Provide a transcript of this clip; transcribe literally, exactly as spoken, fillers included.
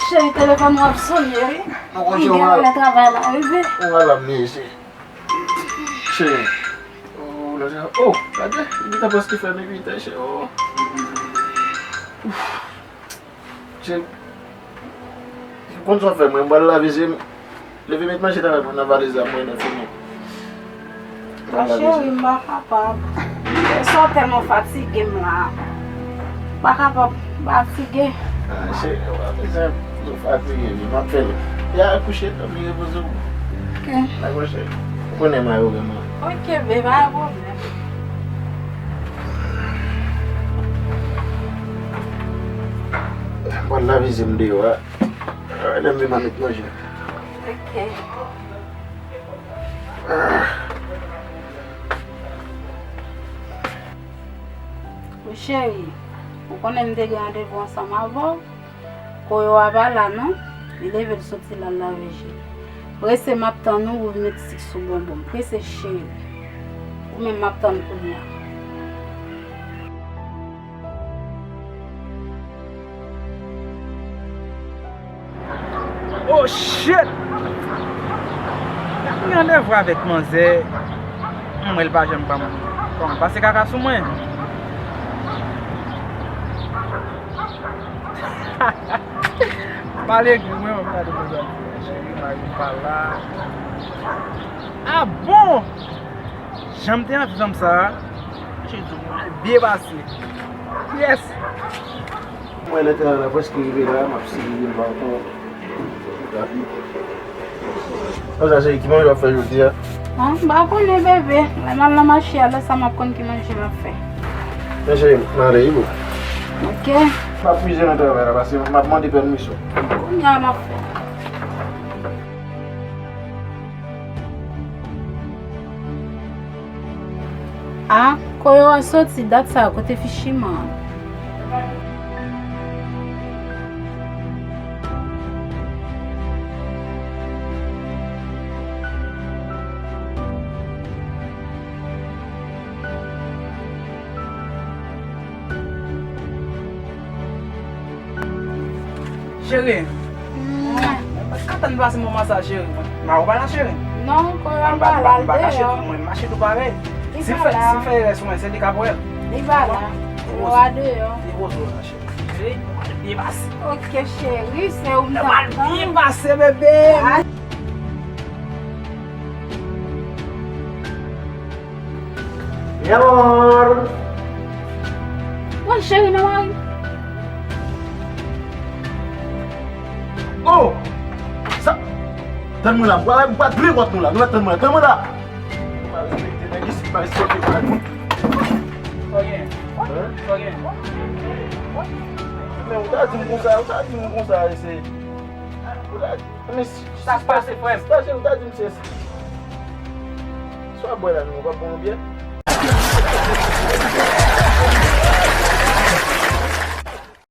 Cheri, telefòn mwen ap sonnen, wi. Mwen gen lè travay la rive. Ou wè la, mesye. Cheri. Oh, lè sa, oh, gade, li gentan prèske fèmen uit è, cheri. Oh. Ouf. Cheri, ou konn sa w fè mwen, m pral lave zye m. Leve met manje travay mwen nan valiz la, mwen nan fini. Mwen lave zye m. Cheri, m pa kapab. Sa w tèlman fatige m la. M pa kapab, m fatige. Ah, cheri, w pa bezwen fatige, wi, m ap fè l. Ya kouche, dòmi, repoze w. Ok. Dakò, cheri. Ou konnen mayo gen mwen. Ok, bebe, pa gen pwoblèm. M pral lave zye m deyò a. Lè m vin, m a met manje. Ok. Cheri, ou konnen m te gen randevou ansanm avè w? Koyo a pa la non. Li leve, l soti la, l lave je l. Prese, m ap tann ou, ou vin met sik sou bonbon m. Prese, cheri. Ou menm, m ap tann kounye a. Oh shit! M gen randevou avèk manzè. M wè l pa janm ban m. Kòman pase kaka sou mwen? Pale gri mwen, mwen gade konsa. Cheri, mari m pa la. Ah bon? Jan m te anvi fanm sa a, cheri, m al byen pase. Yes! Mwen lè travay la prèske rive la, m ap siveye l pa ankò. Rapid. Konsa, cheri, ki manje w ap fè jodi a? Ah, m pa konnen, bebe. Lè m al nan mache a, lè sa m ap konn ki manje m ap fè. Men cheri, m ale, wi, boo. Ok. M ap mize nan travay la, paske m ap mande pèmisyon. Kounye a m ap fè. Ah, Koyo a soti dat sa a, kote fi chima an? Cheri. Mwen pa ka tann pase moman sa, cheri. Mwen, Maro pa la, cheri? Non, Koyo pa la, l deyò. Mwen mache tou parèy. Si l fè, si l fè erè sou mwen, se li k ap wè l. Li pa la. Koyo a deyò. Li poze w la, cheri. Cheri, mwen byen pase. Ok, cheri, se ou m t ap tann. Mwen byen pase, bebe. Mi amor. Wi, cheri, men mari. Oh! Sa, tann mwen la, m pral, m pral plen kont nou la, nou la, tann mwen la, tann mwen la. Ou pa respekte nèg isit, pa respekte nèg. Sa w gen? Sa w gen? Men ou ta di m konsa, ou ta di m konsa, se, ou ta di, men si, sa k pase, frè m? Stache, ou ta di m se, sa w ap bwè la, nou, ou p ap pran yon byè?